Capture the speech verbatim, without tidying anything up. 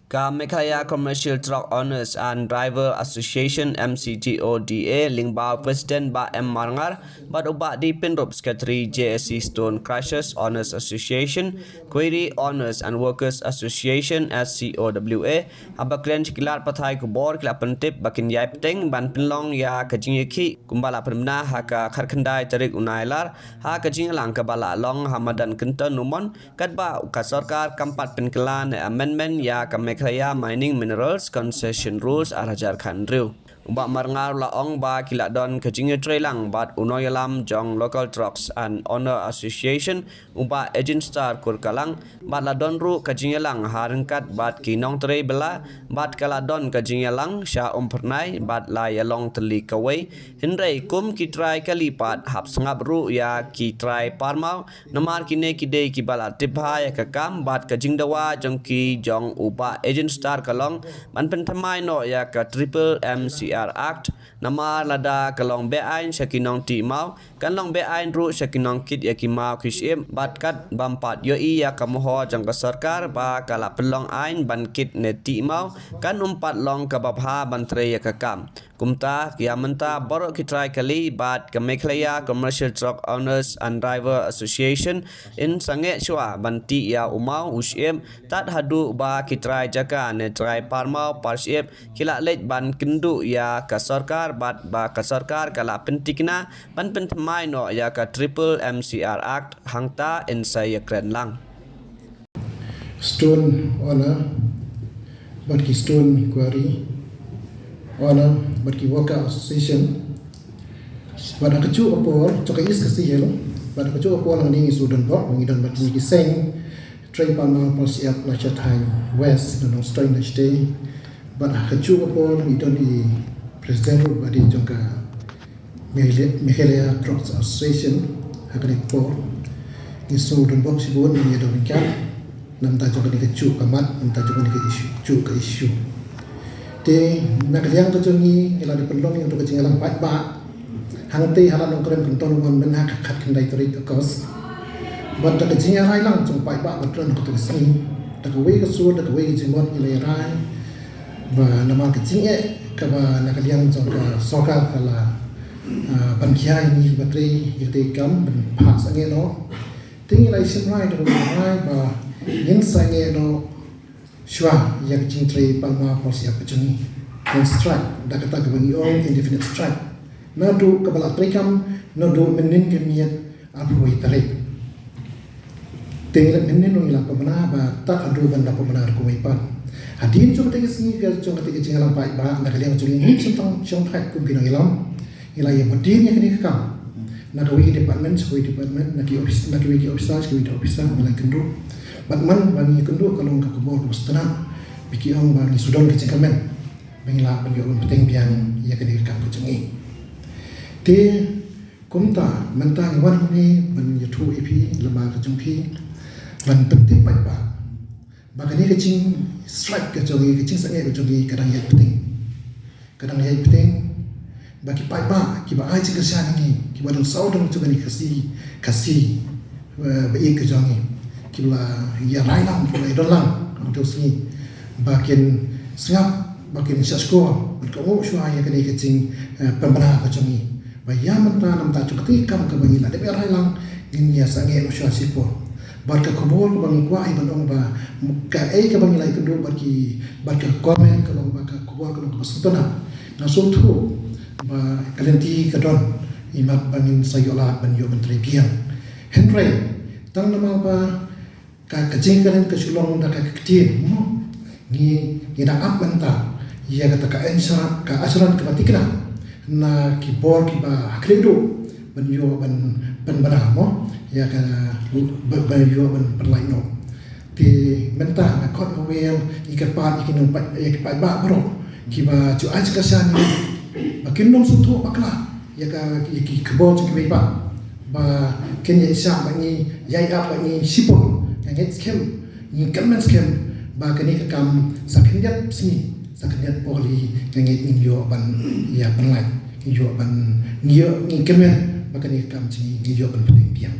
Ka Meghalaya Commercial Truck Owners and Driver Association, M C T O D A, lyngba u President Bah M Marngar bad u Bah D Pynrup, Secretary J S C Stone Crushers Owners Association, Quarry Owners and Workers Association, S C O W A, haba kren sha ki lad pathai khubor ki la pyntip ba kin ïai bteng ban pynlong ïa ka jingïakhih kumba la pynbna ha ka khatkhyndai tarik u Nailar, ha ka jingïalang kaba la long ha madan Kynton Umon, katba ka sorkar kam pat pynkylla ne amendment ïa ka Meghalaya Mining Minerals Concession Rules ar hajar khathynriew. U Bah Marngar u la ong ba ki la don ka jingïatreilang bad u nongïalam jong Local Trucks and Owner Association, u Bah Ejin Star Kurkalang, bad la don ruh ka jingïalang ha ryngkat bad ki nongtrei bylla, bad ka la don ka jingïalang sha Umphyrnai bad la ïalong tylli kawei. Hynrei kum ki trai kali pat, hap sngap ruh ïa ki trai parmaw, namar kine ki dei kiba la tip bha ïa ka kam bad ka jingdawa jong ki jong u Bah Ejin Star ka long ban pynthymmai noh ïa ka Triple M C R Act, namar lada ka long beaiñ sha ki nongtih maw, kan long beaiñ ruh sha ki nongkit ïa ki maw ki shyiap, bad kat bym pat ïohi ïa ka mohor jong ka sorkar ba ka la pynlong aiñ ban kit ne tih maw, kan ym pat long kaba bha ban trei ïa ka kam. Kumta, ïa mynta baroh ki trai kali bad ka Meghalaya Commercial Truck Owners and Driver Association yn sangeh shuwa ban tih ïa u maw u shyiap, tad haduh ba ki trai jaka ne trai parmaw parshyiap ki la leit ban kynduh ïa ka sorkar bad ba ka sorkar ka la pyntikna ban pynthymmai noh ïa ka Triple M C R Act, hangta yn sa ïakren lang. Stone Owner bad ki Stone Quarry Owner bad ki Worker Association, bad ha kajuh ka por jong ka East Khasi Hills, bad ha kajuh ka por hangne ngi shu donbok, ngi don bad kine ki seng trai parmaw parshyiap na shatei West, na Nongstoiñ na shatei, bad ha kajuh ka por ngi don i President ruh bad i jong ka Meghalaya, Meghalaya Trucks Association, ha kane ka por ngi shu donbok shibun, ngi ïa don ryngkat na bynta jong kane kajuh ka mat, na bynta jong kane ka issue, juh ka issue. Te na ka liang ka jong ngi, ngi la dep pynlong ïa ka jingïalang paidbah hangtei ha Lad Nongkrem Kynton Umon mynha ka khatkhyndai tarik August. Bad da ka jingïarai lang jong paidbah ba kren ha kato ka sngi, da kawei ka sur, da kawei ka jingmut ngi la ïarai ba namar ka jingeh kaba na ka liang jong ka sorkar ka la, ah, ban khia ïa ngi ba trei ïa katei ka kam ban phah sangeh noh. Te ngi la ïashim rai da kaba rai ba ngin sangeh noh shuwa ïa ka jingtrei parmaw parshyiap ka jong ngi. Ngin strike da kata kaba ngi ong indefinite strike. Naduh kaba la treikam, naduh mynhynnin ka miet arphew wei tarik. Te ngi la mynhynnin ngi la pynbna ba tad haduh ban da pynbna da kawei pat. Hadien jong katei ka sngi ka jong katei ka jingïalang paidbah na ka liang jong ngi, ngi shu tang shong thait kum ki nongïalam. Ngi la ïa bud ïa kane ka kam na kawei ka department sha kawei department, na ki office, na kiwei ki officer sha kiwei ki officer, ngi la ïakynduh. Bad man ba ngi ïakynduh ka long ka khubor kaba sngewtynnat ba ki ong ba ngi shu don ka jingkyrmen ba ngi lah ban ïoh ban bteng biang ïa kane ka kam ka jong ngi. Te kumta mynta ngi wan hangne ban ïathuh ïa phi lyngba ka jong phi, ban pyntip paidbah ba kane ka jingstrike ka jong ngi, ka jingsangeh ka jong ngi ka dang ïaid bteng. Ka dang ïaid bteng ba ki paidbah kiba ai jingkyrshan ïa ngi, kiba don sawdong jong kane ka Khasi, Khasi, eh, ba ïeit ka jong ngi, kiba la ïarai lang, kiba la ïadon lang ha kato ka sngi, ba kin sngap, ba kin shahshkor, ba kin kohnguh shuwa ïa kane ka jing, eh, pynbna ka jong ngi. Ba ïa mynta na bynta jong katei ka kam kaba ngi la dep ïarai lang, ngin ïa sangeh noh shuwa shipor. Bad ka khubor kaba ngi kwah hi ban ong ba kaei kaba ngi la ïakynduh bad ki, bad ka comment ka long ba ka khubor ka long kaba sngewtynnat. Nga sngewthuh ba ka lynti ka don, imat ba ngin sa ïoh lad ban ïoh ban trei biang. Hynrei tang namar ba ka, ka jingkren ka shu long da ka, ka ktien, mo? Ngi, ngi dang ap mynta ïa kata ka insurance, ka assurance kaba thikna na ki bor kiba ha khlieh duh ban ïoh ban, ban pynbna, mo? Ïa ka, ba, ban ïoh ban pynlait noh. Te mynta nga khot nga wer, ngi kyrpad ïa ki nongpaid, ïa ki paidbah baroh kiba ju ai jingkyrshan ïa ngi ba kin nym sngewthuh bakla ïa ka, ïa ki khubor jong kiwei pat, ba kin ïa shah ba ngi ïa ïap ba ngi shipor. Nga ngeit skhem, ngi kyrmen skhem ba kane ka kam sa khyndiat sngi, sa khyndiat por hi, nga ngeit ngin ïoh ban ïa pynlait, ngin ïoh ban, ngin ïoh, ngi kyrmen ba kane ka kam jong ngi ngin ïoh ban pynlait biang.